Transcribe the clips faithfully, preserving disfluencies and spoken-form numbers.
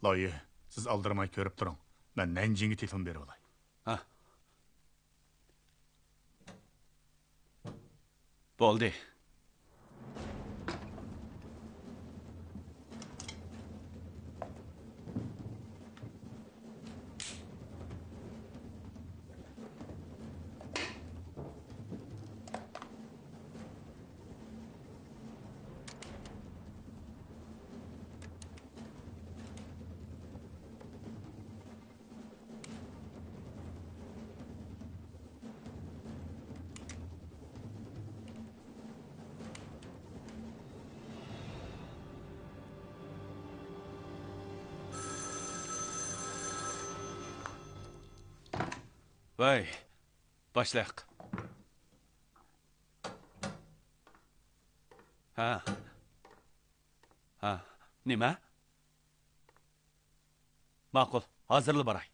لايى، سىز ئالدىرىماي كۆرۈپ تۇرۇڭ. مەن نەنجىڭگە تېلېفون بېرىۋالاي. ھە. بولدى. ۋەي، باشلىق. ھە. ھە. نېمە؟ ماقۇل، ھازىرلا باراي.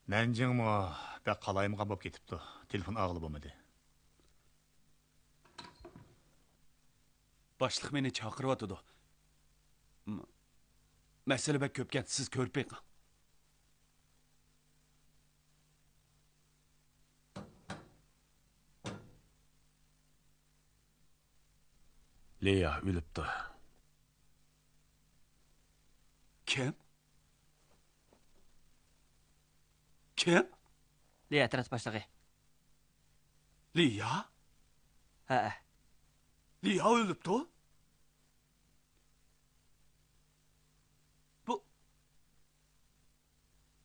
نەنجىڭمۇ بەك قالايمىقان بولۇپ كېتىپتۇ. تېلېفون ئالغىلى بولمىدى. باشلىق مېنى چاقىرىۋاتىدۇ. م-، مەسىلە بەك كۆپكەن، سىز كۆرۈپ بېقىڭ. لىيا ئۆلۈپتۇ. كىم؟ كىم؟ لىيا ئەترەت باشلىقى. لىيا؟ ھەئە. لىيا ئۆلۈپتۇ؟ بۇ،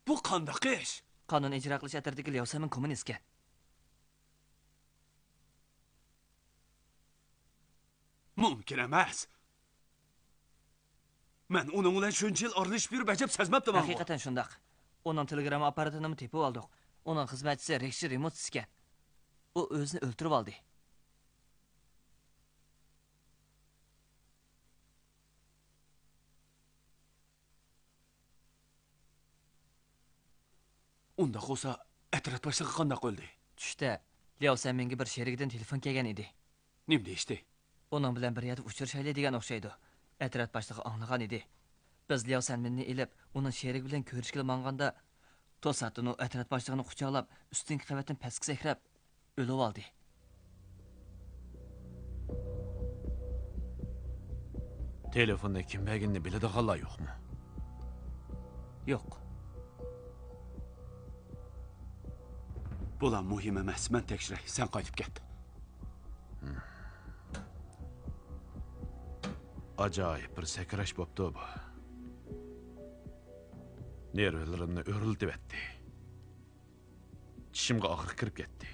بۇ قانداق ئىش؟ قانۇن ئىجرا قىلىش ئەترىتىدىكى لياۋ سەنمىن كوممۇنىستكەن. مۇمكىن ئەمەس. مەن ئۇنىڭ بىلەن شۇنچە يىل ئارىلىشىپ يۈرۈپ ئەجەب سەزمەپتىمەنغۇ. ھەقىقەتەن شۇنداق. ئۇنىڭ تېلېگرامما ئاپپاراتىنىمۇ تېپىۋالدۇق. ئۇنىڭ خىزمەتچىسى رىكشى رىموتسكەن. ئۇ ئۆزىنى ئۆلتۈرۈۋالدى. ئۇنداق بولسا، ئەترەت باشلىقى قانداق ئۆلدى؟ چۈشتە لياۋ سەنمىنگە بىر شېرىكىدىن تېلېفون كەلگەن ئىدى. نېمە دېيىشتى؟ ئۇنىڭ بىلەن بىر يەردە ئۇچرىشايلى دېگەن ئوخشايدۇ. ئەترەت باشلىقى ئاڭلىغان ئىدى. بىز لياۋ سەنمىننى ئېلىپ، ئۇنىڭ شېرىكى بىلەن كۆرۈشكىلى ماڭغاندا، توساتتىن ئۇ ئەترەت باشلىقىنى قۇچاقلاپ، ئۈستۈنكى قەۋەتتىن پەسكە سەكرەپ، ئۆلۈۋالدى. تېلېفوننى كىم بەرگىنىنى بىلىدىغانلار يوقمۇ؟ يوق. بۇلار مۇھىم ئەمەس، مەن تەكشۈرەي، سەن قايتىپ كەت. ئاجايىپ بىر سەكرەش بوپتۇ بۇ. نېرۋىلىرىمنى ئۆرلىتىۋەتتى. چىشىمغا ئاغرىق كىرىپ كەتتى.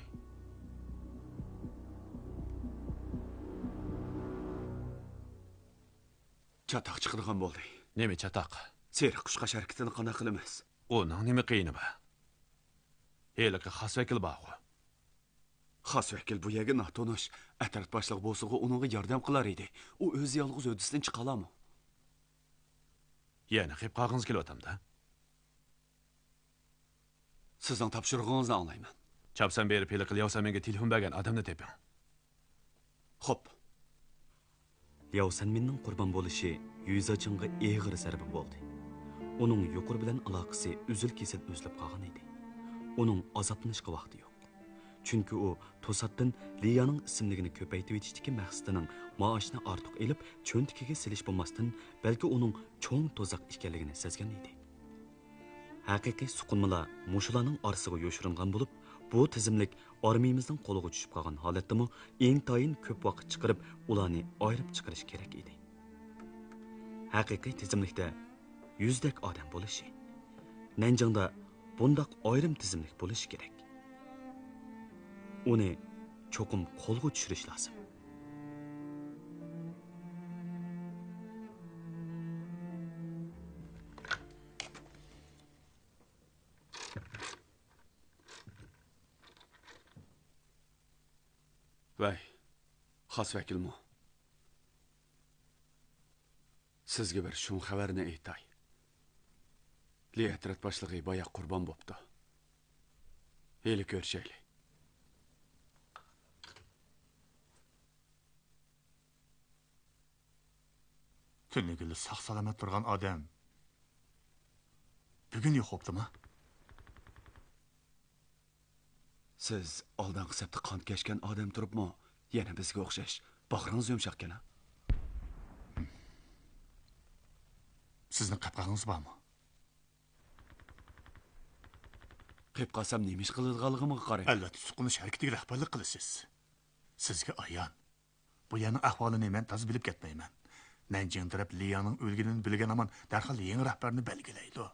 چاتاق چىقىدىغان بولدى. نېمە چاتاق؟ سېرىق قۇشقاچ ھەرىكىتىنى قانداق قىلىمىز؟ ئۇنىڭ نېمە قىيىنى بار؟ ھېلىقى خاس ۋەكىل بارغۇ. خاس ۋەكىل بۇ يەرگە ناتونۇش. ئەترەت باشلىقى بولسىغۇ ئۇنىڭغا ياردەم قىلار ئىدى. ئۇ ئۆزى يالغۇز ھۆددىسىدىن چىقالارمۇ؟ يەنە قېلىپ قالغىڭىز كېلىۋاتامدا؟ سىزنىڭ تاپشۇرۇقىڭىزنى ئاڭلايمەن. چاپسان بېرىپ ھېلىقى لياۋ سەنمىنگە تېلېفون بەرگەن ئادەمنى تېپىڭ. خوپ. لياۋ سەنمىننىڭ قۇربان بولۇشى يۈزاچىڭغا ئېغىر زەربە بولدى. ئۇنىڭ يۇقىرى بىلەن ئالاقىسى ئۈزۈل-كېسىل ئۈزۈلۈپ قالغان ئىدى. ئۇنىڭ ئازابلىنىشقا ۋاقتى يوق. چۈنكى ئۇ توساتتىن لىيانىڭ ئىسىملىكىنى كۆپەيتىۋېتىشتىكى مەقسىتىنىڭ مائاشنى ئارتۇق ئېلىپ، چۆنتىكىگە سېلىش بولماستىن، بەلكى ئۇنىڭ چوڭ تۇزاق ئىكەنلىكىنى سەزگەن ئىدى. ھەقىقىي سوقۇنمىلار مۇشۇلارنىڭ ئارىسىغا يوشۇرۇنغان بولۇپ، بۇ تىزىملىك ئارمىيىمىزنىڭ قولىغا چۈشۈپ قالغان ھالەتتىمۇ ئىنتايىن كۆپ ۋاقىت چىقىرىپ، ئۇلارنى ئايرىپ چىقىرىش كېرەك ئىدى. ھەقىقىي تىزىملىكتە يۈزدەك ئادەم بولۇشى، نەنجىڭدا بۇنداق ئايرىم تىزىملىك بولۇشى كېرەك. ئۇنى چوقۇم قولغا چۈشۈرۈش لازىم. ۋەي، خاس ۋەكىلمۇ؟ سىزگە بىر شۇم خەۋەرنى ئېيتاي. لى ئەترەت باشلىقى بايا قۇربان بوپتۇ. ھېلى كۆرۈشەيلى. تۈنۈگۈنلا ساق-سالامەت تۇرغان ئادەم بۈگۈن يوق بوپتىما؟ سىز ئالدىنقى سەپتە قان كەچكەن ئادەم تۇرۇپمۇ يەنە بىزگە ئوخشاش باغرىڭىز يۇمشاقكەن ھە؟ سىزنىڭ قەپقاغىڭىز بارمۇ؟ قېپ قالسام نېمە ئىش قىلىدىغانلىقىمغا قاراڭ. ئەلۋەتتە، سوقۇنۇش ھەرىكىتىگە رەھبەرلىك قىلىسىز. سىزگە ئايان. بۇ يەرنىڭ ئەھۋالىنى مەن تازا بىلىپ كەتمەيمەن. نەنجىڭ تەرەپ لىياڭنىڭ ئۆلگىنىنى بىلگەن ھامان دەرھال يېڭى رەھبەرنى بەلگىلەيدۇ.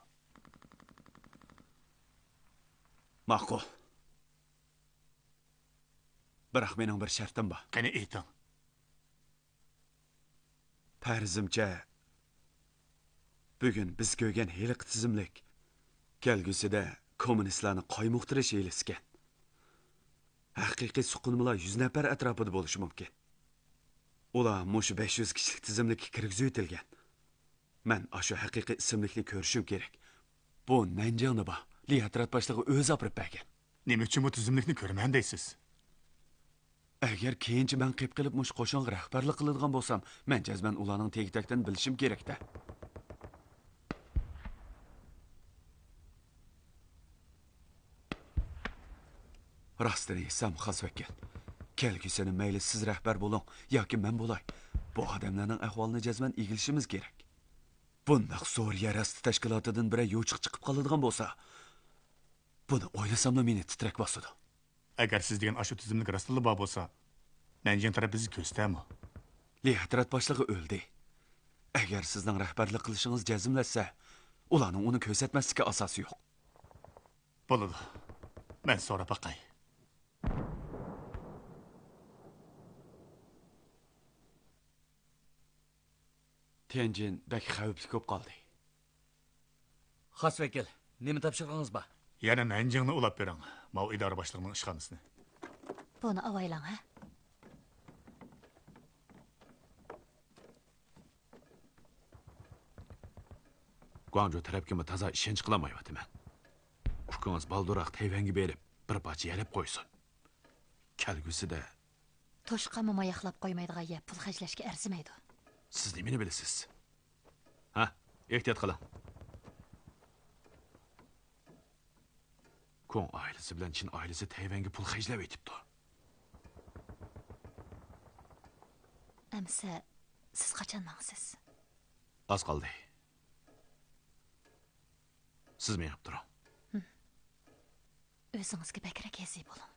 ماقۇل. بىراق مېنىڭ بىر شەرتىم بار. قېنى ئېيتىڭ. پەرىزىمچە، بۈگۈن بىز كۆرگەن ھېلىقى تىزىملىك كەلگۈسىدە كوممۇنىستلارنى قايمۇقتۇرۇش ھىيلىسىكەن. ھەقىقىي سوقۇنمىلار يۈز نەپەر ئەتراپىدا بولۇشى مۇمكىن. ئۇلار مۇشۇ بەش يۈز كىشىلىك تىزىملىككە كىرگۈزۈۋېتىلگەن. مەن ئاشۇ ھەقىقىي ئىسىملىكنى كۆرۈشۈم كېرەك. بۇ نەنجىڭدا بار. لى ئەترەت باشلىقى ئۆزى ئاپىرىپ بەرگەن. نېمە ئۈچۈن بۇ تىزىملىكنى كۆرىمەن دەيسىز؟ ئەگەر كېيىنچە مەن قېپ قېلىپ مۇشۇ قوشۇنغا رەھبەرلىك قىلىدىغان بولسام، مەن جەزمەن ئۇلارنىڭ تېگى-تەكتىنى بىلىشىم كېرەك-دە. راستىنى ئېيتسام، خاس ۋەكىل، كەلگۈسىنى مەيلى سىز رەھبەر بولۇڭ ياكى مەن بولاي، بۇ ئادەملەرنىڭ ئەھۋالىنى جەزمەن ئىگىلىشىمىز كېرەك. بۇنداق زور يەر ئاستى تەشكىلاتىدىن بىرەر يوچۇق چىقىپ قالىدىغان بولسا، بۇنى ئويلىساملا مېنى تىترەك باسىدۇ. ئەگەر سىز دېگەن ئاشۇ تىزىملىك راستتىنلا بار بولسا، نەنجىڭ تەرەپ بىزگە كۆرسىتەرمۇ؟ لى ئەترەت باشلىقى ئۆلدى. ئەگەر سىزنىڭ رەھبەرلىك قىلىشىڭىز جەزملەشسە، ئۇلارنىڭ ئۇنى كۆرسەتمەسلىككە ئاساسى يوق. بولىدۇ. مەن سوراپ باقاي. تيەنجىن بەك خەۋپلىك بولۇپ قالدى. خاس ۋەكىل، نېمە تاپشۇرۇقىڭىز بار؟ يەنە نەنجىڭنى ئۇلاپ بېرىڭ، ماۋۇ ئىدارە باشلىقىنىڭ ئىشخانىسىنى. بۇنى ئاۋايلاڭ ھە. گۇاڭجۇ تەرەپكىمۇ تازا ئىشەنچ قىلالمايۋاتىمەن. ئۇكىڭىز بالدۇرراق تەيۋەنگە بېرىپ، بىر پارچە يەر ئېلىپ قويسۇن. كەلگۈسىدە. توشقانمۇ ماياقلاپ قويمايدىغان يەر پۇل خەجلەشكە ئەرزىمەيدۇ. سىز نېمىنى بىلىسىز؟ ھە، ئېھتىيات قىلىڭ. كۇڭ ئائىلىسى بىلەن چىن ئائىلىسى تەيۋەنگە پۇل خەجلەۋېتىپتۇ. ئەمسە سىز قاچان ماڭىسىز؟ ئاز قالدى. سىز مېڭىپ تۇرۇڭ. ئۆزىڭىزگە بەكرەك ھەزى بولۇڭ.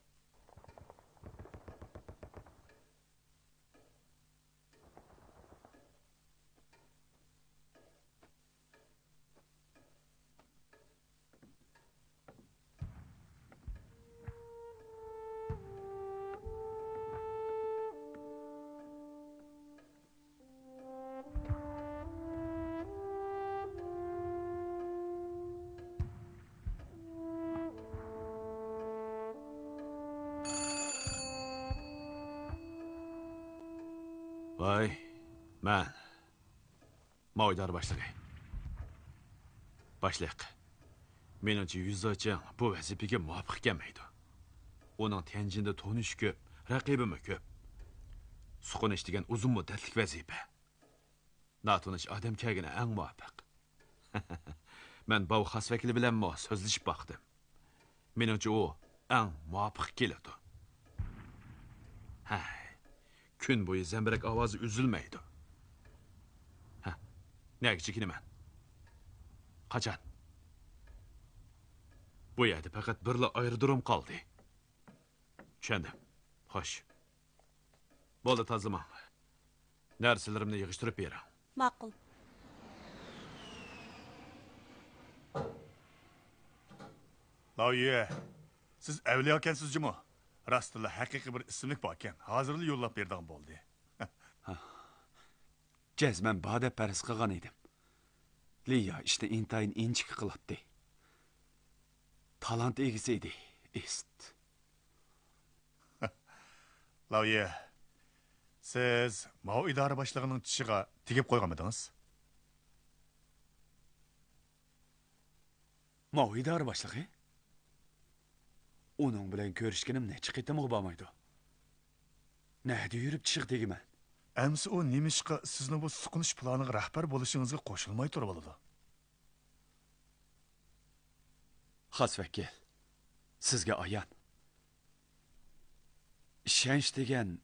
ۋاي، مەن. ماۋۇ ئىدارە باشلىقى. باشلىق، مېنىڭچە يۈززېچىڭ بۇ ۋەزىپىگە مۇۋاپىق كەلمەيدۇ. ئۇنىڭ تيەنجىندە تونۇشى كۆپ، رەقىبىمۇ كۆپ. سوقۇنۇش دېگەن ئۇزۇن مۇددەتلىك ۋەزىپە. ناتونۇش ئادەم كەلگىنى ئەڭ مۇۋاپىق. مەن باۋ خاس ۋەكىلى بىلەنمۇ سۆزلىشىپ باقتىم. مېنىڭچە ئۇ ئەڭ مۇۋاپىق كېلىدۇ. ھەي، كۈن بويى زەمبىرەك ئاۋازى ئۈزۈلمەيدۇ. ھە، نەگە چېكىنىمەن؟ قاچان؟ بۇ يەردە پەقەت بىرلا ئايرودروم قالدى. چۈشەندىم. خوش. بولدى، تازىلىماڭ. نەرسىلىرىمنى يىغىشتۇرۇپ بېرىڭ. ماقۇل. لاۋيۈ، سىز ئەۋلىياكەنسىز جۇمۇ. راستتىنلا ھەقىقىي بىر ئىسىملىك باركەن. ھازىرلا يوللاپ بېرىدىغان بولدى. جەزمەن بار دەپ پەرەز قىلغان ئىدىم. لىيا ئىشنى ئىنتايىن ئىنچىكە قىلاتتى. تالانت ئىگىسى ئىدى. ئىست. لاۋيە، سىز ماۋۇ ئىدارە باشلىقىنىڭ چىشىغا تېگىپ قويغانمىدىڭىز؟ ماۋۇ ئىدارە باشلىقى؟ ئۇنىڭ بىلەن كۆرۈشكىنىم نەچچە قېتىمغا بارمايدۇ. نەدە يۈرۈپ چىشىغا تېگىمەن؟ ئەمسە ئۇ نېمىشقا سىزنىڭ بۇ سوقۇنۇش پىلانىغا رەھبەر بولۇشىڭىزغا قوشۇلماي تۇرۇۋالىدۇ؟ خاس ۋەكىل، سىزگە ئايان، ئىشەنچ دېگەن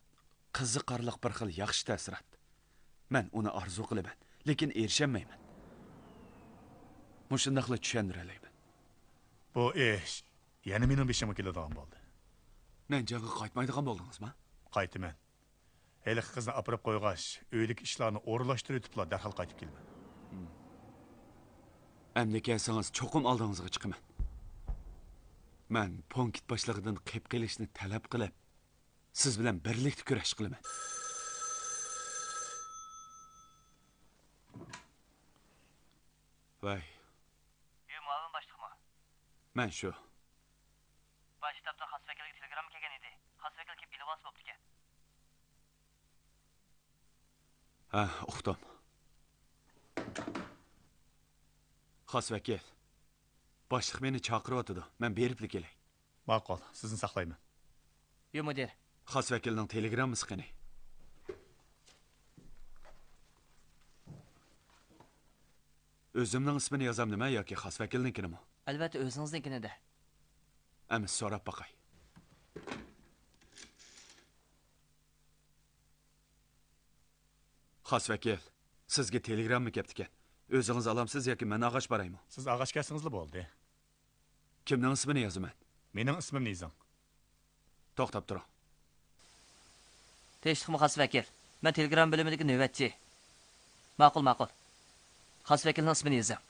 قىزىقارلىق بىر خىل ياخشى تەسىرات. مەن ئۇنى ئارزۇ قىلىمەن، لېكىن ئېرىشەلمەيمەن. مۇشۇنداقلا چۈشەندۈرەلەيمەن. بۇ ئىش يەنە مېنىڭ بېشىمغا كېلىدىغان بولدى. نەنجىڭغا قايتمايدىغان بولدىڭىزمۇ؟ قايتىمەن. ھېلىقى قىزنى ئاپىرىپ قويغاچ، ئۆيدىكى ئىشلارنى ئورۇنلاشتۇرۇۋېتىپلا دەرھال قايتىپ كېلىمەن. ئەمدى كەلسىڭىز، چوقۇم ئالدىڭىزغا چىقىمەن. مەن پونكىت باشلىقىدىن قېپقېلىشنى تەلەپ قىلىپ، سىز بىلەن بىرلىكتە كۈرەش قىلىمەن. ۋاي. ئۆي مۇئاۋىن باشلىقمۇ؟ مەن شۇ. باش شتابتىن خاس ۋەكىلگە تېلېگرامما كەلگەن ئىدى. خاس ۋەكىل كېلىپ ئېلىۋالسا بوپتىكەن. ھە، ئۇقتۇم. خاس ۋەكىل، باشلىق مېنى چاقىرىۋاتىدۇ. مەن بېرىپلا كېلەي. ماقۇل، سىزنى ساقلايمەن. يو، مۇدىر. خاس ۋەكىلنىڭ تېلېگراممىسى قېنى؟ ئۆزۈمنىڭ ئىسمىنى يازامدىمەن ياكى خاس ۋەكىلنىڭكىنىمۇ؟ ئەلۋەتتە، ئۆزىڭىزنىڭكىنى-دە. ئەمىسە سوراپ باقاي. خاس ۋەكىل، سىزگە تېلېگرامما كەپتىكەن. ئۆزىڭىز ئالامسىز ياكى مەن ئالغاچ بارايمۇ؟ سىز ئالغاچ كەلسىڭىزلا بولدى. كىمنىڭ ئىسمىنى يازىمەن؟ مېنىڭ ئىسمىمنى يېزىڭ. توختاپ تۇرۇڭ. تىنچلىقمۇ، خاس ۋەكىل؟ مەن تېلېگرام بۆلۈمىدىكى نۆۋەتچى. ماقۇل، ماقۇل. خاس ۋەكىلنىڭ ئىسمىنى يېزىڭ.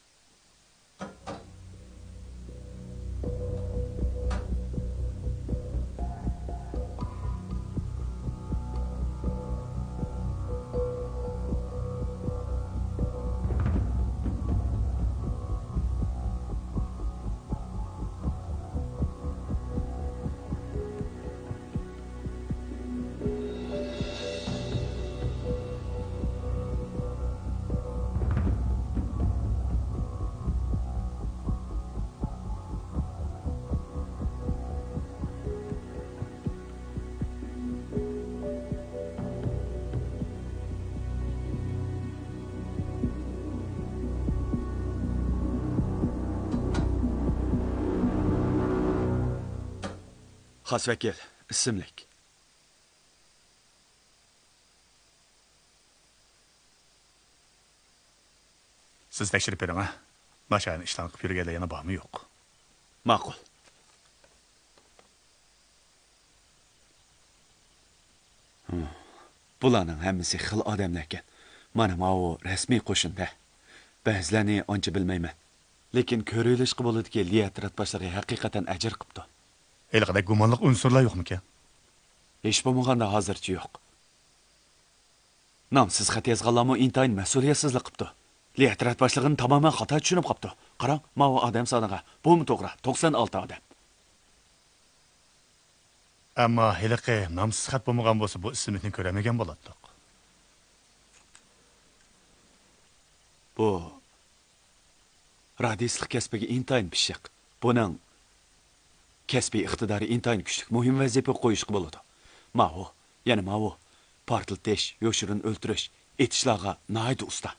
خاس ۋەكىل، ئىسىملىك. سىز تەكشۈرۈپ بېرىڭ، ھە؟ ناچارنى ئىشلارنى قىلىپ يۈرگەنلەر يەنە بارمۇ يوق؟ ماقۇل. ھىم. بۇلارنىڭ ھەممىسى خىل ئادەملەركەن. مانا ماۋۇ رەسمىي قوشۇن-دە. بەزىلەرنى ئانچە بىلمەيمەن. لېكىن كۆرۈۋېلىشقا بولىدۇكى، ليەترات باشلىقى ھەقىقەتەن ئەجىر قىپتۇ. ھېلىقىدەك گۇمانلىق ئۇنسۇرلار يوقمىكەن؟ ھېچ بولمىغاندا ھازىرچە يوق. نامسىز خەت يازغانلارمۇ ئىنتايىن مەسئۇلىيەتسىزلىك قىپتۇ. ليەترات باشلىقىنى تامامەن خاتا چۈشىنىپ قاپتۇ. قاراڭ، ماۋۇ ئادەم سانىغا. بۇمۇ توغرا، توقسان ئالتە ئادەم. ئەمما ھېلىقى نامسىز خەت بولمىغان بولسا، بۇ ئىسىملىكنى كۆرەلمىگەن بولاتتۇق. بۇ رادىستلىق كەسپىگە ئىنتايىن پىششىق. بۇنىڭ كەسپىي ئىقتىدارى ئىنتايىن كۈچلۈك، مۇھىم ۋەزىپىگە قويۇشقا بولىدۇ. ماۋۇ، يەنە ماۋۇ، پارتلىتىش، يوشۇرۇن ئۆلتۈرۈش، ئېتىشلارغا ناھايىتى ئۇستا.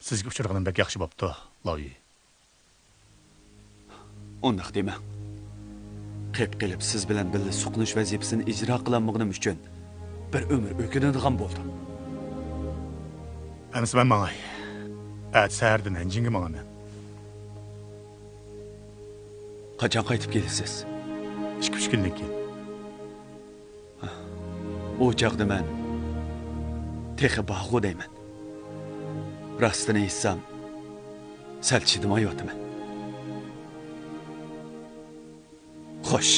سىزگە ئۇچرىغىنىم بەك ياخشى بوپتۇ، لاۋيى. ئۇنداق دېمەڭ. قېپ قېلىپ سىز بىلەن بىللە سوقۇنۇش ۋەزىپىسىنى ئىجرا قىلالمىغىنىم ئۈچۈن بىر ئۆمۈر ئۆكۈنىدىغان بولدۇم. ئەمىسە مەن ماڭاي. ئەتە سەھەردە نەنجىڭگە ماڭىمەن. قاچان قايتىپ كېلىسىز؟ ئىككى-ئۈچ كۈندىن كېيىن. ئۇ چاغدا مەن تېخى بارغۇ دەيمەن. راستىنى ئېيتسام، سەل چىدىمايۋاتىمەن. خوش.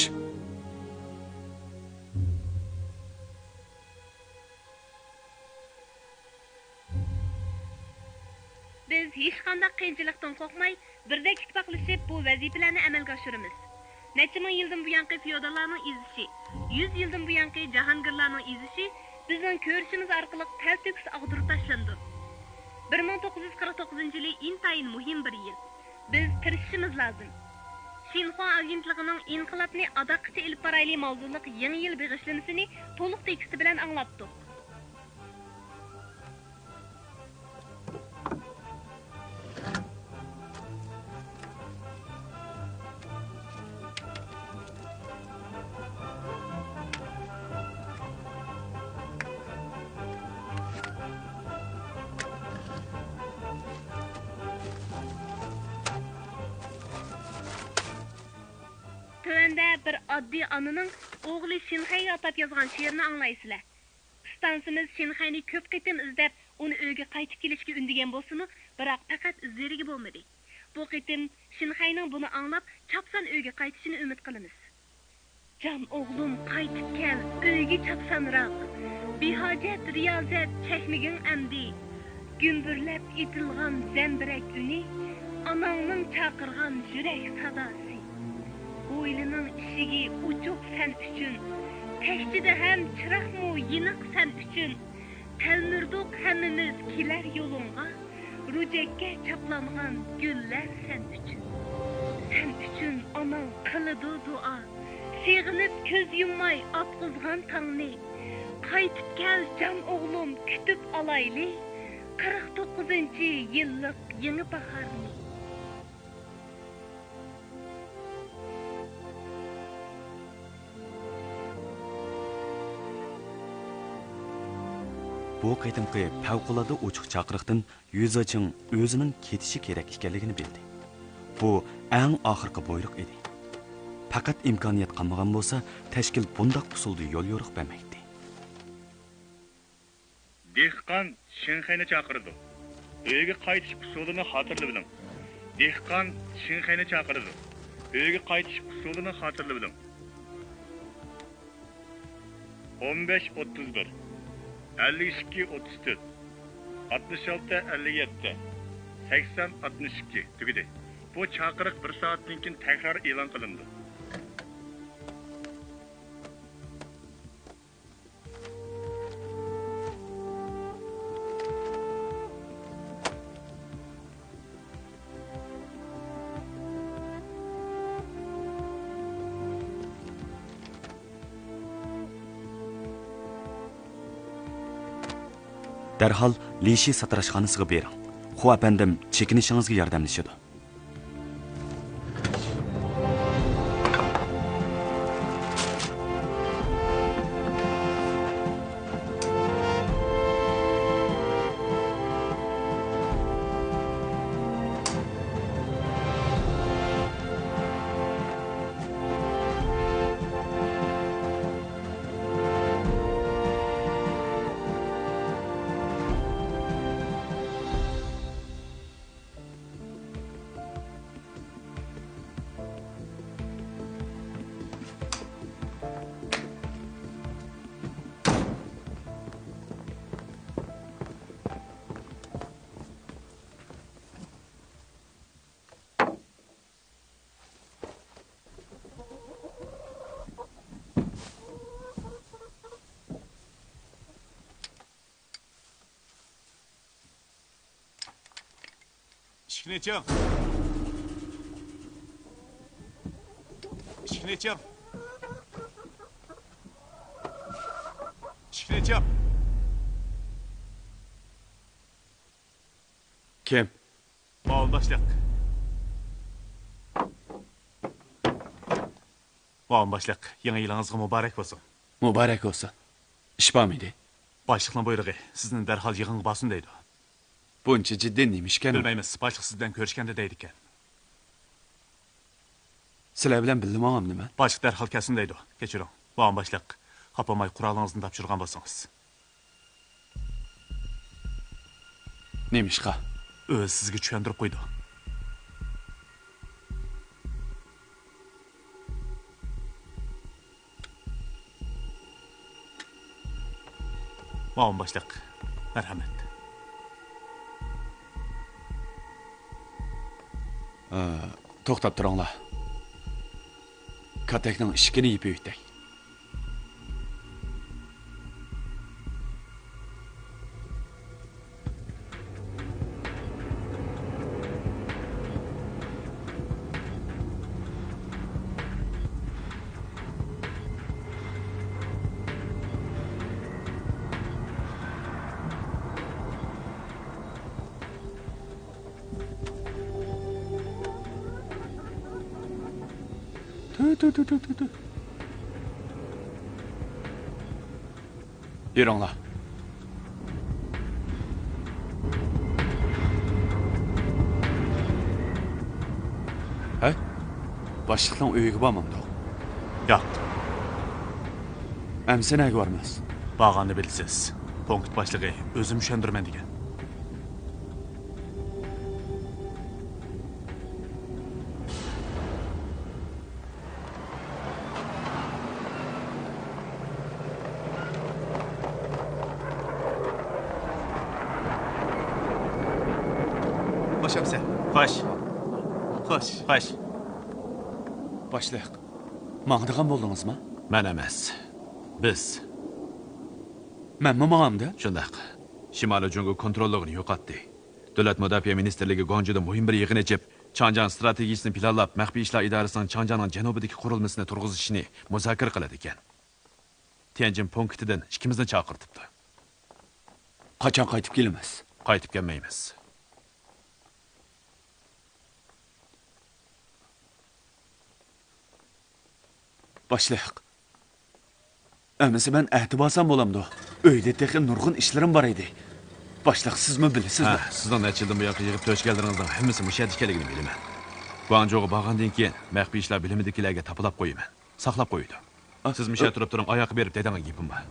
بىز ھېچقانداق قىيىنچىلىقتىن قورقماي، بىردەك ئىتتىپاقلىشىپ بۇ ۋەزىپىلەرنى ئەمەلگە ئاشۇرىمىز. نەچچە مىڭ يىلدىن بۇيانقى فېئوداللارنىڭ ئېزىشى، يۈز يىلدىن بۇيانقى جاھانگىرلارنىڭ ئېزىشى بىزنىڭ كۆرۈشىمىز ئارقىلىق تەلتۆكۈس ئاغدۇرۇپ تاشلىنىدۇ. بىر مىڭ توققۇز يۈز قىرىق توققۇزىنچى يىلى ئىنتايىن مۇھىم بىر يىل. بىز تىرىشىشىمىز لازىم. شىنخۇا ئاگېنتلىقىنىڭ ئىنقىلابنى ئاداققىچە ئېلىپ بارايلى ماۋزۇلۇق يېڭى يىل بېغىشلىمىسىنى تولۇق تېكىستى بىلەن ئاڭلاتتۇق. تۆۋەندە بىر ئاددىي ئانىنىڭ ئوغلى شىنخەيگە ئاتاپ يازغان شېئىرىنى ئاڭلايسىلەر. ئۇستانسىمىز شىنخەينى كۆپ قېتىم ئىزدەپ، ئۇنى ئۆيگە قايتىپ كېلىشكە ئۈندىگەن بولسىمۇ، بىراق پەقەت ئىزدىۋېرىگە بولمىدى. بۇ قېتىم شىنخەينىڭ بۇنى ئاڭلاپ، چاپسان ئۆيگە قايتىشىنى ئۈمىد قىلىمىز. جان ئوغلۇم، قايتىپ كەل، ئۆيگە چاپسانراق. بىھاجەت رىيازەت چەكمىگىن ئەمدى. گۈمبۈرلەپ ئېتىلغان زەمبىرەك ئۈنى، ئاناڭنىڭ چاقىرغان يۈرەك ساداسى. ھويلىنىڭ ئىشىكى ئوچۇق سەن ئۈچۈن، تەكچىدە ھەم چىراغمۇ يېنىق سەن ئۈچۈن. تەلمۈردۇق ھەممىمىز كېلەر يولۇڭغا، رۇجەككە چاپلانغان گۈللەر سەن ئۈچۈن. سەن ئۈچۈن ئاناڭ قىلىدۇ دۇئا، سېغىنىپ كۆز يۇمماي ئاتقۇزغان تاڭنى. قايتىپ كەل جان ئوغلۇم، كۈتۈپ ئالايلى، قىرىق توققۇزىنچى يىللىق يېڭى باھارنى. بۇ قېتىمقى پەۋقۇلئاددە ئوچۇق چاقىرىقتىن يۈزېچىڭ ئۆزىنىڭ كېتىشى كېرەك ئىكەنلىكىنى بىلدى. بۇ ئەڭ ئاخىرقى بۇيرۇق ئىدى. پەقەت ئىمكانىيەت قالمىغان بولسا، تەشكىل بۇنداق ئۇسۇلدا يوليورۇق بەرمەيتتى. دېھقان شىنخەينى چاقىرىدۇ. ئۆيگە قايتىش ئۇسۇلىنى خاتىرىلىۋېلىڭ. دېھقان شىنخەينى چاقىرىدۇ. ئۆيگە قايتىش ئۇسۇلىنى خاتىرىلىۋېلىڭ. ئون بەش ئوتتۇز بىر، ئەللىك ئىككى ئوتتۇز تۆت، ئاتمىش ئالتە ئەللىك يەتتە، سەكسەن ئاتمىش ئىككى، تۈگىدى. بۇ چاقىرىق بىر سائەتتىن كېيىن تەكرار ئېلان قىلىنىدۇ. دەرھال لىشى ساتىراشخانىسىغا بېرىڭ. خۇ ئەپەندىم چېكىنىشىڭىزگە ياردەملىشىدۇ. ئىشىكنى ئېچىڭ! ئىشىكنى ئېچىڭ! ئىشىكنى ئېچىڭ! كىم؟ مۇئاۋىن باشلىق. مۇئاۋىن باشلىق، يېڭى يىلىڭىزغا مۇبارەك بولسۇن. مۇبارەك بولسۇن. ئىش بارمىدى؟ باشلىقنىڭ بۇيرۇقى، سىزنى دەرھال يىغىنغا بارسۇن دەيدۇ. بۇنچە جىددىي نېمە ئىكەن؟ بىلمەيمىز، باشلىق سىز بىلەن كۆرۈشكەندە دەيدىكەن. سىلەر بىلەن بىللە ماڭامدىمەن؟ باشلىق دەرھال كەلسۇن دەيدۇ. كەچۈرۈڭ، مۇئاۋىن باشلىق. خاپا بولماي قورالىڭىزنى تاپشۇرغان بولسىڭىز. نېمىشقا؟ ئۆزى سىزگە چۈشەندۈرۈپ قويىدۇ. مۇئاۋىن باشلىق، مەرھەمەت. ئا، توختاپ تۇرۇڭلار. كاتەكنىڭ ئىشىكىنى يېپىۋېتەي. تۇ، تۇ، تۇ، تۇ، تۇ. يۈرۈڭلار. ھەي، باشلىقنىڭ ئۆيىگە بارمامدۇق؟ ياق. ئەمسە نەگە بارىمىز؟ بارغاندا بىلىسىز. پونكىت باشلىقى ئۆزۈم چۈشەندۈرىمەن دېگەن. خوش ئەمسە. خوش. خوش. خوش. باشلىق، ماڭىدىغان بولدىڭىزمۇ؟ مەن ئەمەس. بىز. مەنمۇ ماڭامدۇ؟ شۇنداق. شىمالىي جۇڭگو كونتروللۇقىنى يوقاتتى. دۆلەت مۇداپىئە مىنىستىرلىكى گۇاڭجۇدا مۇھىم بىر يىغىن ئېچىپ، چاڭجياڭ ئىستراتېگىيىسىنى پىلانلاپ، مەخپىي ئىشلار ئىدارىسىنىڭ چاڭجياڭنىڭ جەنۇبىدىكى قۇرۇلمىسىنى تۇرغۇزۇشىنى مۇزاكىرە قىلىدىكەن. تيەنجىن پونكىتىدىن ئىككىمىزنى چاقىرتىپتۇ. قاچان قايتىپ كېلىمىز؟ قايتىپ كەلمەيمىز. باشلىق. ئەمىسە مەن ئەتە بارسام بولامدۇ؟ ئۆيدە تېخى نۇرغۇن ئىشلىرىم بار ئىدى. باشلىق، سىزمۇ بىلىسىز. ھە، سىزنىڭ نەچچە يىلدىن بۇياققى يىغىپ تۆشكەنلىرىڭىزنىڭ ھەممىسى مۇشۇ يەردە ئىكەنلىكىنى بىلىمەن. گۇاڭجۇغا بارغاندىن كېيىن، مەخپىي ئىشلار بۆلۈمىدىكىلەرگە تاپىلاپ قويىمەن. ساقلاپ قويىدۇ. ئا، سىز مۇشۇ ئا، يەردە تۇرۇپ تۇرۇڭ، ئاياققا بېرىپ دەدەڭگە گېپىم بار.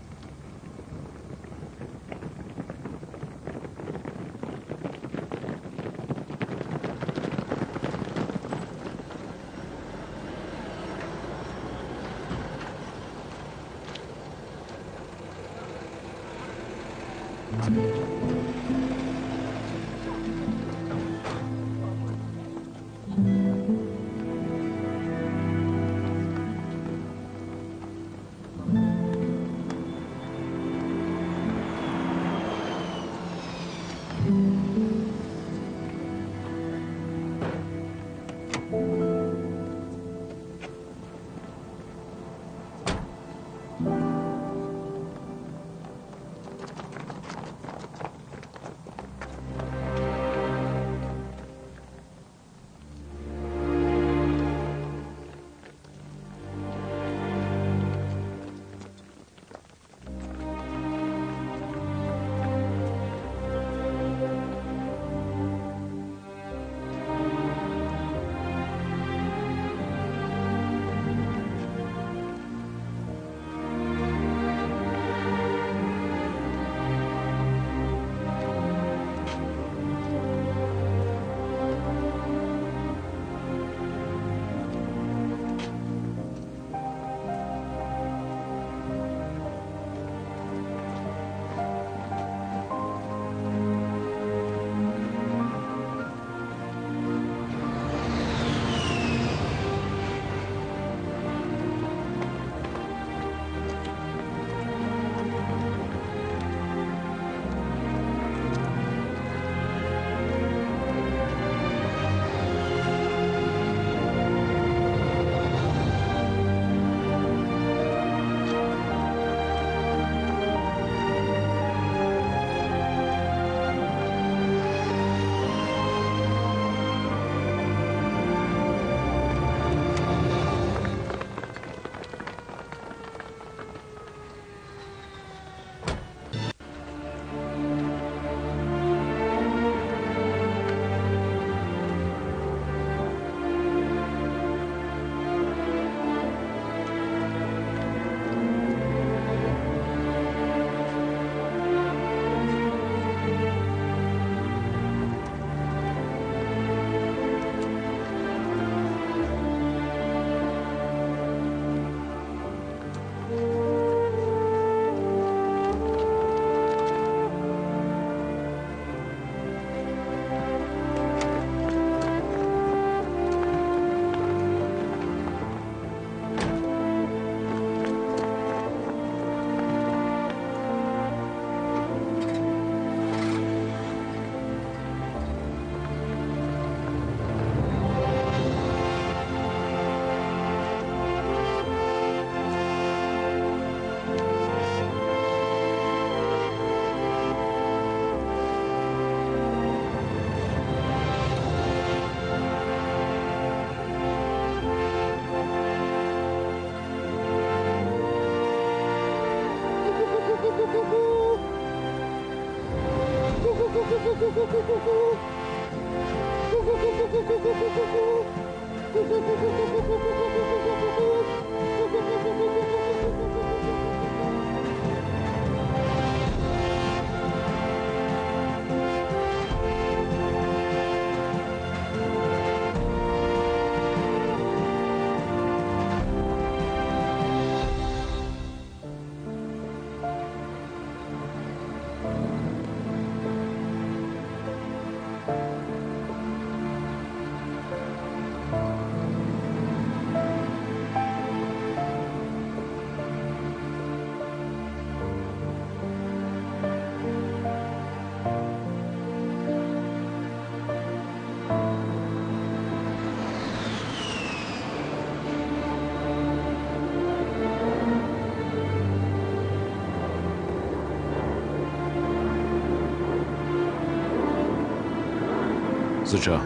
زۇچاڭ.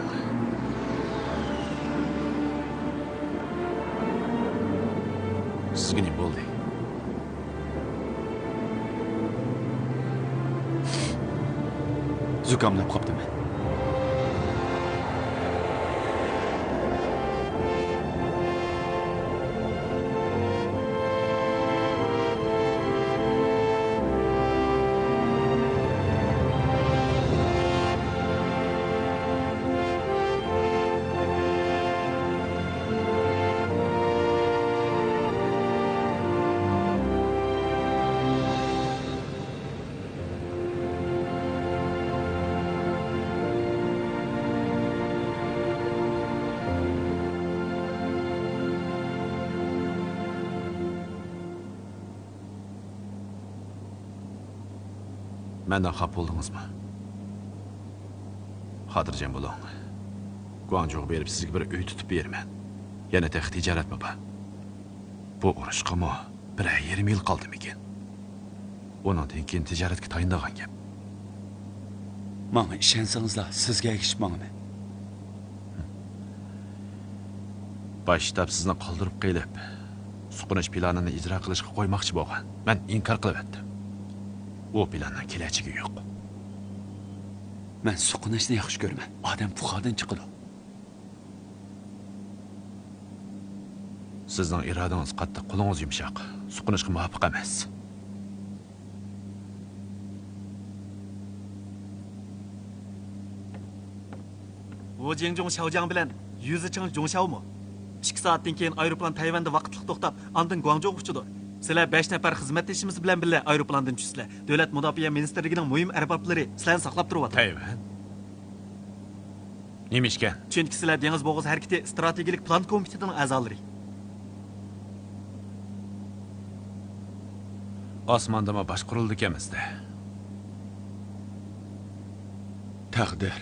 سىزگە نېمە بولدى؟ زۇكاملاپ قاپتىمەن. مەندىن خاپا بولدىڭىزمۇ؟ خاتىرجەم بولۇڭ. گۇاڭجۇغا بېرىپ سىزگە بىر ئۆي تۇتۇپ بېرىمەن. يەنە تېخى تىجارەتمۇ بار. بۇ ئۇرۇشقىمۇ بىرەر يېرىم يىل قالدىمىكىن؟ ئۇنىڭدىن كېيىن تىجارەتكە تايىنىدىغان گەپ. ماڭا ئىشەنسىڭىزلا، سىزگە ئەگىشىپ ماڭىمەن. باش شتاب سىزنى قالدۇرۇپ قېلىپ، سوقۇنۇش پىلانىنى ئىجرا قىلىشقا قويماقچى بولغان. مەن ئىنكار قىلىۋەتتىم. ئۇ پىلاننىڭ كېلەچىكى يوق. مەن سوقۇنۇشنى ياخشى كۆرىمەن. ئادەم پۇخادىن چىقىدۇ. سىزنىڭ ئىرادىڭىز قاتتىق، قولىڭىز يۇمشاق. سوقۇنۇشقا مۇۋاپىق ئەمەس. ۋۇ جىڭجۇڭ شاۋجياڭ بىلەن يۈزىچىڭ جۇڭشاۋمۇ ئىككى سائەتتىن كېيىن ئايروپىلان تەيۋەندە ۋاقىتلىق توختاپ، ئاندىن گۇاڭجۇغا ئۇچىدۇ. سىلەر بەش نەپەر خىزمەتدىشىمىز بىلەن بىللە ئايروپىلاندىن چۈشىسىلەر. دۆلەت مۇداپىئە مىنىستىرلىكىنىڭ مۇھىم ئەربابلىرى سىلەرنى ساقلاپ تۇرۇۋاتىدۇ. تەيۋەن؟ نېمە ئىشكەن؟ چۈنكى سىلەر دېڭىز بوغۇز ھەرىكىتى ئىستراتېگىيەلىك پىلان كومىتېتىنىڭ ئەزالىرى. ئاسماندىمۇ باشقۇرۇلىدىكەنمىز-دە. تەقدىر.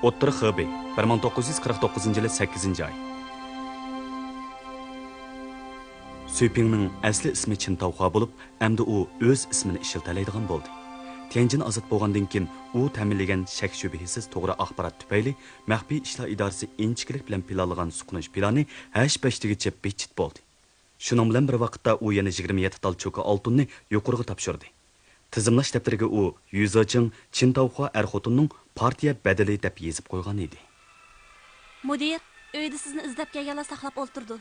ئوتتۇرا خېبېي، بىر مىڭ توققۇز يۈز قىرىق توققۇزىنچى يىلى سەككىزىنچى ئاي. سۈيپىڭنىڭ ئەسلى ئىسمى چىن تاۋخۇا بولۇپ، ئەمدى ئۇ ئۆز ئىسمىنى ئىشلىتەلەيدىغان بولدى. تيەنجىن ئازاد بولغاندىن كېيىن، ئۇ تەمىنلىگەن شەك-شۈبھىسىز توغرا ئاخبارات تۈپەيلى، مەخپىي ئىشلار ئىدارىسى ئىنچىكىلىك بىلەن پىلانلىغان سۇقۇنۇش پىلانى ھەش-پەشتىگىچە بىت-چىت بولدى. شۇنىڭ بىلەن بىر ۋاقىتتا ئۇ يەنە يىگىرمە يەتتە تال چوكا ئالتۇننى يۇقىرىغا تاپشۇردى. تىزىملاش دەپتىرىگە ئۇ يۈزېچىڭ چىن تاۋخۇا ئەر-خوتۇننىڭ پارتىيە بەدىلى دەپ يېزىپ قويغان ئىدى. مۇدىر، ئۆيدە سىزنى ئىزدەپ كەلگەنلەر ساقلاپ ئولتۇرىدۇ.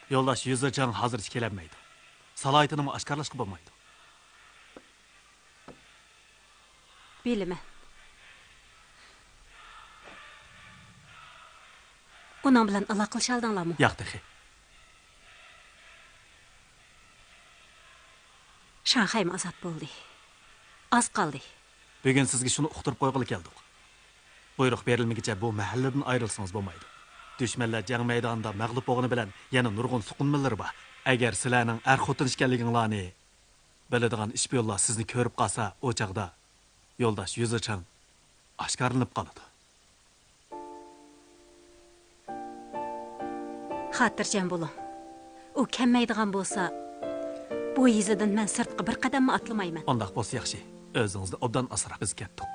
يولداش يۈزېچىڭ ھازىرچە كېلەلمەيدۇ. سالاھىيىتىنىمۇ ئاشكارىلاشقا بولمايدۇ. بىلىمەن. ئۇنىڭ بىلەن ئالاقىلىشالدىڭلارمۇ؟ ياق تېخى. شاڭخەيمۇ ئازاد بولدى. ئاز قالدى. بۈگۈن سىزگە شۇنى ئۇقتۇرۇپ قويغىلى كەلدۇق. بۇيرۇق بېرىلمىگىچە بۇ مەھەللىدىن ئايرىلسىڭىز بولمايدۇ. دۈشمەنلەر جەڭ مەيدانىدا مەغلۇپ بولغىنى بىلەن يەنە نۇرغۇن سوقۇنمىلىرى بار. ئەگەر سىلەرنىڭ ئەر-خوتۇن ئىكەنلىكىڭلارنى بىلىدىغان ئىشپىيونلار سىزنى كۆرۈپ قالسا، ئۇ چاغدا يولداش يۈزېچىڭ ئاشكارىلىنىپ قالىدۇ. خاتىرجەم بولۇڭ. ئۇ كەلمەيدىغان بولسا، بۇ يېزىدىن مەن سىرتقا بىر قەدەممۇ ئاتلىمايمەن. ئۇنداق بولسا ياخشى. ئۆزىڭىزنى ئوبدان ئاسراڭ. بىز كەتتۇق.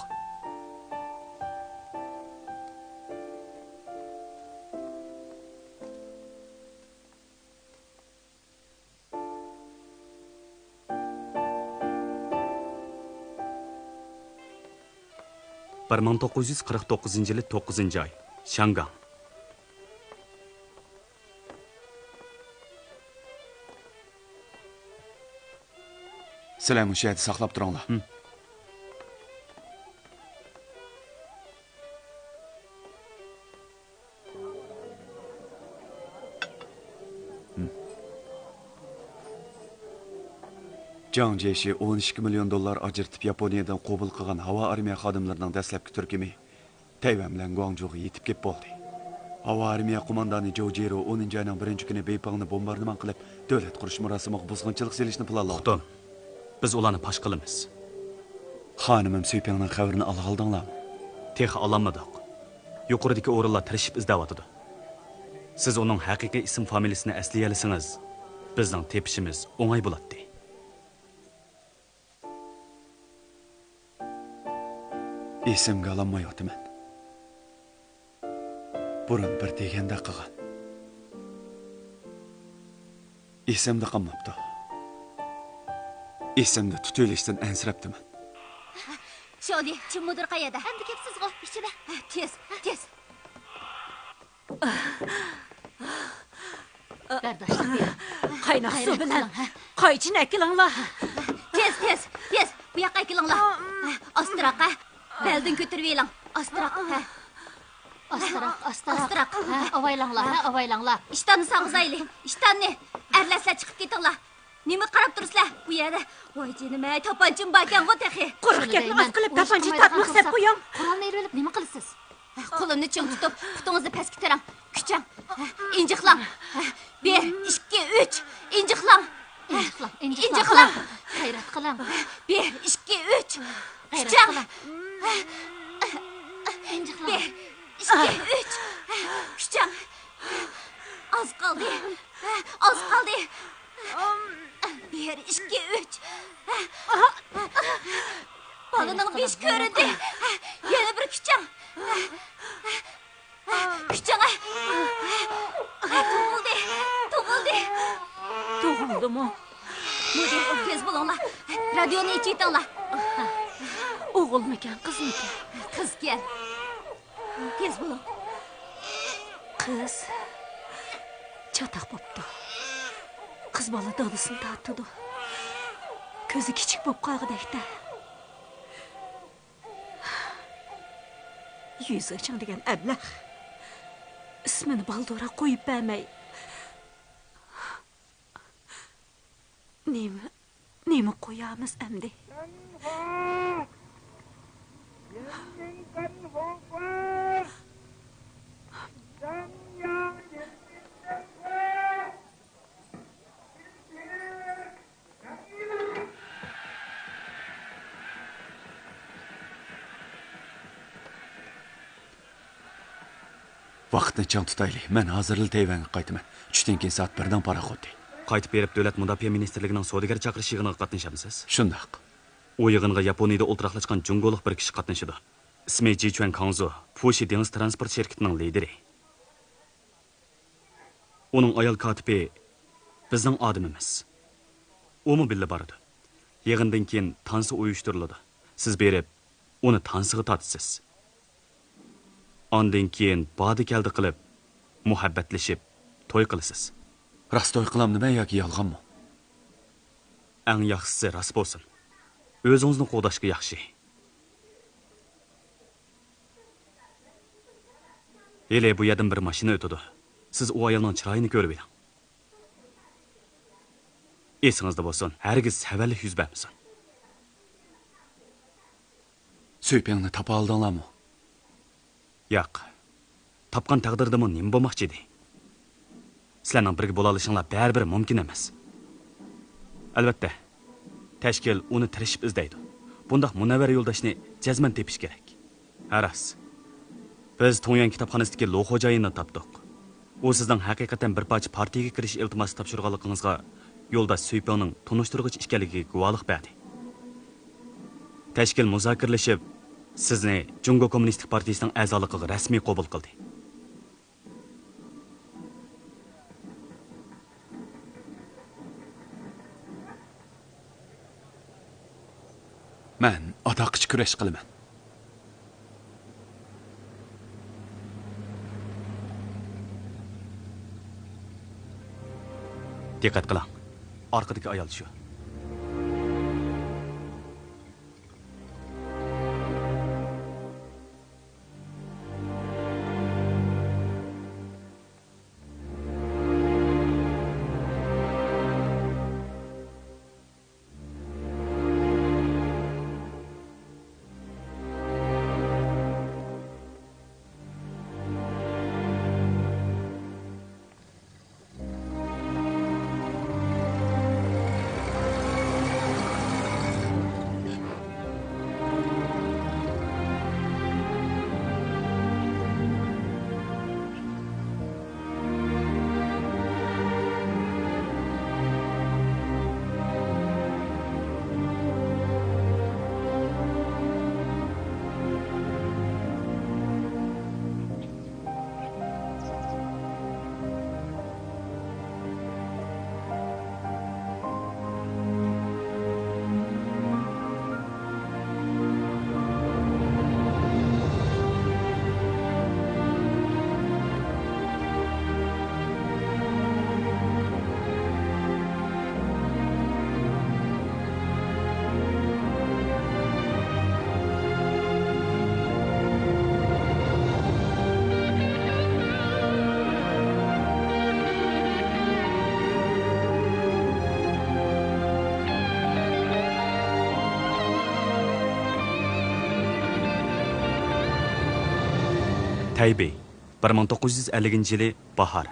بىر مىڭ توققۇز يۈز قىرىق توققۇزىنچى يىلى توققۇزىنچى ئاي، شياڭگاڭ. سىلەر مۇشۇ يەردە ساقلاپ تۇرۇڭلار. ھىم. جاڭ جيېشى ئون ئىككى مىليون دوللار ئاجرىتىپ ياپونىيەدىن قوبۇل قىلغان ھاۋا ئارمىيە خادىملىرىنىڭ دەسلەپكى تۈركۈمى تەيۋەن بىلەن گۇاڭجۇغا يېتىپ كېلىپ بولدى. ھاۋا ئارمىيە قوماندانى جو جىرو ئونىنچى ئاينىڭ بىرىنچى كۈنى بېيپىڭنى بومباردىمان قىلىپ، دۆلەت قۇرۇش مۇراسىمىغا بۇزغۇنچىلىق سېلىشنى پىلانلاۋاتىدۇ. ئۇقتۇم. بىز ئۇلارنى پاش قىلىمىز. خانىمىم سۈيپىڭنىڭ خەۋىرىنى ئالغىلىدىڭلارمۇ؟ تېخى ئالالمىدۇق. يۇقىرىدىكى ئورۇنلار تىرىشىپ ئىزدەۋاتىدۇ. سىز ئۇنىڭ ھەقىقىي ئىسىم-فامىلىسىنى ئەسلىيەلىسىڭىز، بىزنىڭ تېپىشىمىز ئوڭاي بولاتتى. ئېسىمگە ئالالمايۋاتىمەن. بۇرۇن بىر دېگەندەك قىلغان. ئېسىمدە قالماپتۇ. ئېسىمدە تۇتۇۋېلىشتىن ئەنسىرەپتىمەن. شاۋلى، چىن مۇدىر قەيەردە؟ ئەمدى كەپسىزغۇ، ئىچىدە. تېز، تېز. بەرداشلىق بېرىڭ. قايناق سۇ بىلەن قايچىنى ئەكىلىڭلار. تېز، تېز، تېز، بۇ ياققا ئەكىلىڭلار. ئاستىراق، ھە. بەلدىن كۆتۈرۈۋېلىڭ. ئاستىراق، ھە. ئاستىراق، ئاستىراق. ئاستىراق. ھە، ئاۋايلاڭلار، ھە، ئاۋايلاڭلار. ئىشتاننى سالغۇزايلى، ئىشتاننى. ئەرلەر سىلەر چىقىپ كېتىڭلار. نېمە قاراپ تۇرىسىلەر بۇ يەردە؟ ۋاي جېنىم-ئەي، تاپانچىم باركەنغۇ تېخى. قۇرۇق گەپنى ئاز قىلىپ، تاپانچا تارتماق سەپ قويۇڭ. قورالنى ئېلىۋېلىپ نېمە قىلىسىز؟ قولۇمنى چىڭ تۇتۇپ، پۇتىڭىزنى پەسكە تىرەڭ. كۈچەڭ. ئىنجىقلاڭ. بىر، ئىككى، ئۈچ. ئىنجىقلاڭ. ئىنجىقلاڭ، ئىنجىقلاڭ. غەيرەت قىلىڭ. بىر، ئىككى، ئۈچ. غەيرەت قىلىڭ. كۈچەڭ. ئىنجىقلاڭ. بىر، ئىككى، ئۈچ. كۈچەڭ. ئاز قالدى. ئاز قالدى. بىر، ئىككى، ئۈچ. بالىنىڭ بېشى كۆرۈندى. يەنە بىر كۈچەڭ. كۈچەڭ. تۇغۇلدى. تۇغۇلدى. تۇغۇلدىمۇ؟ مۇدىر، تېز بولۇڭلار. رادىيونى ئېچىۋېتىڭلار. ئوغۇلمىكەن، قىزمىكەن؟ قىزكەن. تېز بولۇڭ. قىز چاتاق بوپتۇ. قىز بالا دادىسىنى تارتىدۇ. كۆزى كىچىك بوپ قالغۇدەك-دە. يۈزېچىڭ دېگەن ئەبلەخ ئىسمىنى بالدۇرراق قويۇپ بەرمەي، نېمە، نېمە قويامىز ئەمدى؟ ۋاقىتنى چىڭ تۇتايلى. مەن ھازىرلا تەيۋەنگە قايتىمەن. چۈشتىن كېيىن سائەت بىردىن پاراخوتى. قايتىپ بېرىپ، دۆلەت مۇداپىئە مىنىستىرلىكىنىڭ سودىگەر چاقىرىش يىغىنىغا قاتنىشامسىز؟ شۇنداق. ئۇ يىغىنغا ياپونىيىدە ئولتۇراقلاشقان جۇڭگولۇق بىر كىشى قاتنىشىدۇ. ئىسمى جىچۈەن كاڭزۇ، فۇشى دېڭىز تىرانسپورت شىركىتىنىڭ لىدىرى. ئۇنىڭ ئايال كاتىپى بىزنىڭ ئادىمىمىز. ئۇمۇ بىللە بارىدۇ. يىغىندىن كېيىن تانسا ئۇيۇشتۇرۇلىدۇ. سىز بېرىپ، ئۇنى تانسىغا تارتىسىز. ئاندىن كېيىن باردا-كەلدە قىلىپ، مۇھەببەتلىشىپ، توي قىلىسىز. راست توي قىلامدىمەن ياكى يالغانمۇ؟ ئەڭ ياخشىسى راست بولسۇن. ئۆزىڭىزنى قوغداشقا ياخشى. ھېلى بۇ يەردىن بىر ماشىنا ئۆتىدۇ. سىز ئۇ ئايالنىڭ چىرايىنى كۆرۈۋېلىڭ. ئېسىڭىزدە بولسۇن، ھەرگىز سەۋەنلىك يۈز بەرمىسۇن. سۈيپىڭنى تاپالىدىڭلارمۇ؟ ياق. تاپقان تەقدىردىمۇ نېمە بولماقچى ئىدى؟ سىلەرنىڭ بىرگە بولالىشىڭلار بەرىبىر مۇمكىن ئەمەس. ئەلۋەتتە، تەشكىل ئۇنى تىرىشىپ ئىزدەيدۇ. بۇنداق مۇنەۋۋەر يولداشنى جەزمەن تېپىش كېرەك. ھە، راست. بىز تۇڭيۈەن كىتابخانىسىدىكى لۇ خوجايىننى تاپتۇق. ئۇ سىزنىڭ ھەقىقەتەن بىر پارچە پارتىيىگە كىرىش ئىلتىماسى تاپشۇرغانلىقىڭىزغا يولداش سۈيپىڭنىڭ تونۇشتۇرغۇچى ئىكەنلىكىگە گۇۋاھلىق بەردى. تەشكىل مۇزاكىرىلىشىپ، سىزنى جۇڭگو كوممۇنىستىك پارتىيىسىنىڭ ئەزالىقىغا رەسمىي قوبۇل قىلدى. مەن ئاتاققىچە كۈرەش قىلىمەن. دىققەت قىلىڭ. ئارقىدىكى ئايال شۇ. تەيبېي، بىر مىڭ توققۇز يۈز ئەللىكىنچى يىلى باھار.